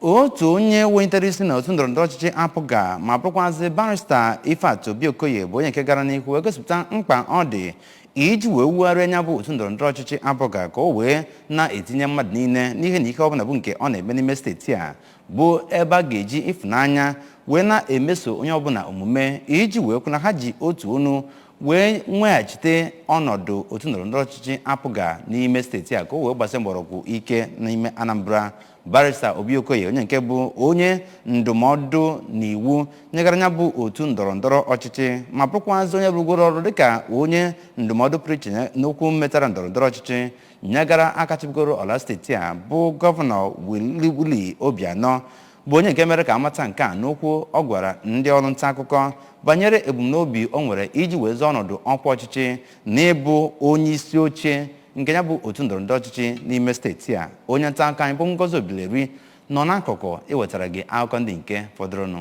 Otu onye welitere isi na otu ndọrọndọrọ ọchịchị APGA ma bụrụkwazị Barrister Ifeatụ Obi Okoye bụ onye nke gara n'ihu wee gosipụta mkpa ọ dị iji wee wugharịa nya bụ otu ndọrọndọrọ ọchịchị APGA ka o wee na-etinye mmadụ niile n'ihe na ihe ọbụla bụ nke ọ na-eme n'ime steeti a, bụ ebe a ga-eji ịfụnanya wee na-emeso onye ọbụla omume iji wee kwu na ha ji otu onu wee nweghachite ọnọdụ otu ndọrọndọrọ ọchịchị APGA n'ime steeti a ka o wee gbasie mgbọrọgwụ ike n'ime Anambra. Barrister Obi Okoye, onye nke bụ onye ndụmọdụ n'iwu nyegara ya bụ otu ndọrọ ndọrọ ọchịchị ma bụrụkwazị onye rụgoro ọrụ dịka onye ndụmọdụ pụrụ iche n'okwu metara ndọrọ ndọrọ ọchịchị nyegara aka chịbugoro ọla steeti a bụ Gọvanọ Willie Obianọ, bụ onye nke mere ka amata nke a n'okwu ọ gwara ndị ọrụ nta akụkọ banyere ebumnobi o nwere iji wee zọọ ọnọdụ ọkwa ọchịchị na ịbụ onye isi oche nke ya bụ otu ndọrọndọrọ ọchịchị n'ime steeti a. Onye nta akụkọ anyị bụ Ngozi Obileri nọ n'akụkụ iwetara gị akụkọ ndị nke fọdụrụnụ.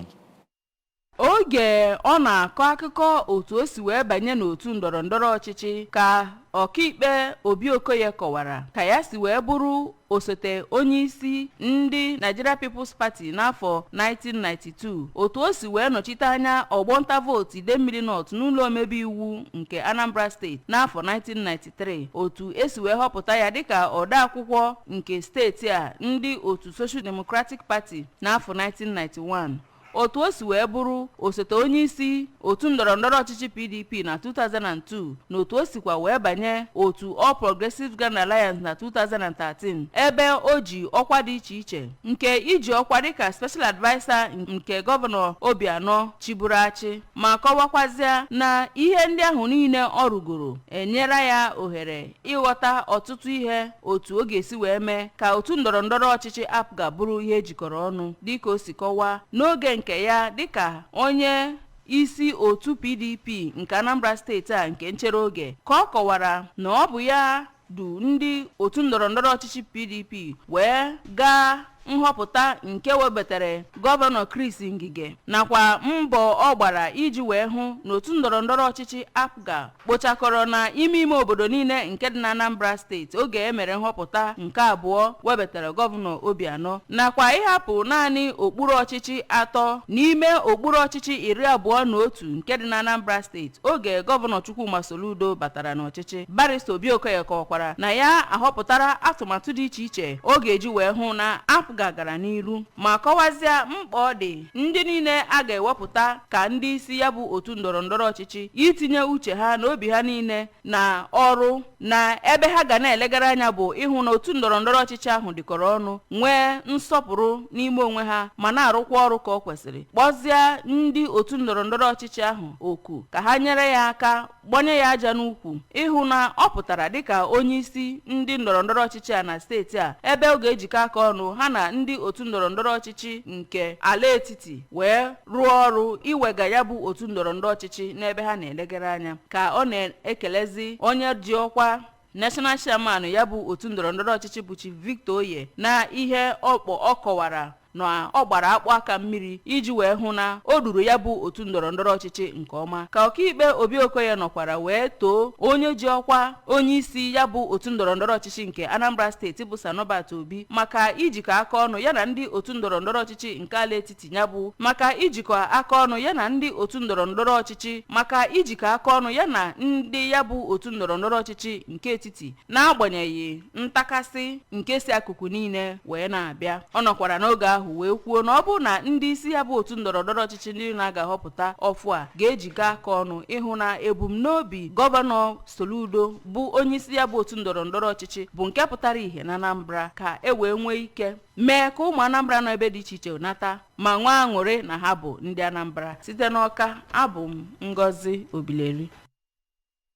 Oge ọ na-akọ akụkọ otu o si wee banye n'otu ndọrọndọrọ ọchịchị, ka Ọkaikpe Obi Okoye kọwara ka ya si wee bụrụ osote onye isi ndị Nigeria People's Party n'afọ 1992, otu o si wee nọchite anya ọgbọnta vootu Idemmili North n'ụlọ omebe iwu nke Anambra Steeti n'afọ 1993, otu esi wee họpụta ya dịka odeakwụkwọ nke steeti a ndị otu Social Democratic Party n'afọ 1991, otu o si wee bụrụ osote onye isi otu ndọrọndọrọ ọchịchị PDP na 2002, na otu o sikwa wee banye otu All Progressives Grand Alliance na 2013, ebe o ji ọkwa dị iche iche nke iji ọkwa dịka special adviser nke Gọvanọ Obianọ chịburu achị, ma kọwakwazịa na ihe ndị ahụ niile ọ rugoro enyere ya ohere ịghọta ọtụtụ ihe otu ọ ga-esi wee mee ka otu ndọrọndọrọ ọchịchị APGA bụrụ ihe ejikọrọ ọnụ. Dịka o si kọwaa n'oge nke ya dịka onye isi otu PDP nke Anambra Steeti a nke nchere oge, ka ọ kọwara na ọ bụ ya du ndị otu ndọrọndọrọ ọchịchị PDP wee gaa nhọpụta nke webatara Gọvanọ Chris Ngige, nakwa mbọ ọ gbara iji wee hụ na otu ndọrọndọrọ ọchịchị APGA kpochakọrọ na ime ime obodo niile nke dị na Anambra Steeti oge e mere nhọpụta nke abụọ webatara Gọvanọ Obianọ, nakwa ịhapụ naanị okpuru ọchịchị atọ n'ime okpuru ọchịchị 21 nke dị na Anambra Steeti oge Gọvanọ Chukwuma Soludo batara n'ọchịchị. Barrister Obi Okoye kọwakwara na ya ahọpụtara atụmatụ dị iche iche ọ ga-eji wee hụ na APGA gara n'iru, ma kọwazie mkpa ọ dị ndị niile a ga-ewepụta ka ndị isi ya bụ otu ndọrọndọrọ ọchịchị itinye uche ha na obi ha niile na ọrụ na ebe ha ga na-elegara anya bụ ịhụ na otu ndọrọndọrọ ọchịchị ahụ dịkọrọ ọnụ, nwee nsọpụrụ n'ime onwe ha, ma na-arụkwa ọrụ ka ọ kwesịrị. Kpọzie ndị otu ndọrọndọrọ ọchịchị ahụ oku ka ha nyere ya aka gbanye ya aja n'ukwu ịhụ na ọ pụtara dịka onye isi ndị ndọrọndọrọ ọchịchị a na steeti a, ebe ọ ga-ejikọ aka ọnụ ha na ndị otu ndọrọndọrọ ọchịchị nke ala etiti wee rụọ ọrụ iwega ya bụ otu ndọrọndọrọ ọchịchị n'ebe ha na-elegara anya. Ka ọ na-ekelezi onye ji ọkwa national chairman ya bụ otu ndọrọndọrọ ọchịchị bụ Chief Victor Oye na ihe ọkpọ ọ kọwara na ọ gbara akpụ aka mmiri iji wee hụ na o duru ya bụ otu ndọrọndọrọ ọchịchị nke ọma, ka Ọkaikpe Obi Okoye nọkwara wee too onye ji ọkwa onye isi ya bụ otu ndọrọndọrọ ọchịchị nke Anambra Steeti bụ Sir Norbert Obi maka ijikọ aka ọnụ ya na ndị otu ndọrọndọrọ ọchịchị nke ala etiti ya bụ maka ijikọ aka ọnụ ya na ndị otu ndọrọndọrọ ọchịchị maka ijikọ aka ọnụ ya na ndị ya bụ otu ndọrọndọrọ ọchịchị nke etiti n'agbanyeghị ntakasị nke si akụkụ niile wee na-abịa. Ọ nọkwara n'oge ahụ wee kwuo na ọ bụrụ na ndị isi ya bụ otu ndọrọndọrọ ọchịchị ndị na-aga họpụta ọfụ a ga-ejikọ aka ọnụ ịhụ na ebumnobi Gọvanọ Soludo bụ onye isi ya bụ otu ndọrọndọrọ ọchịchị bụ nke pụtara ìhè na Anambra, ka e wee nwee ike mee ka ụmụ Anambra nọ ebe dị iche iche nata ma nwee aṅụrị na ha bụ ndị Anambra. Site n'Ọka, abụ m Ngozi Obileri.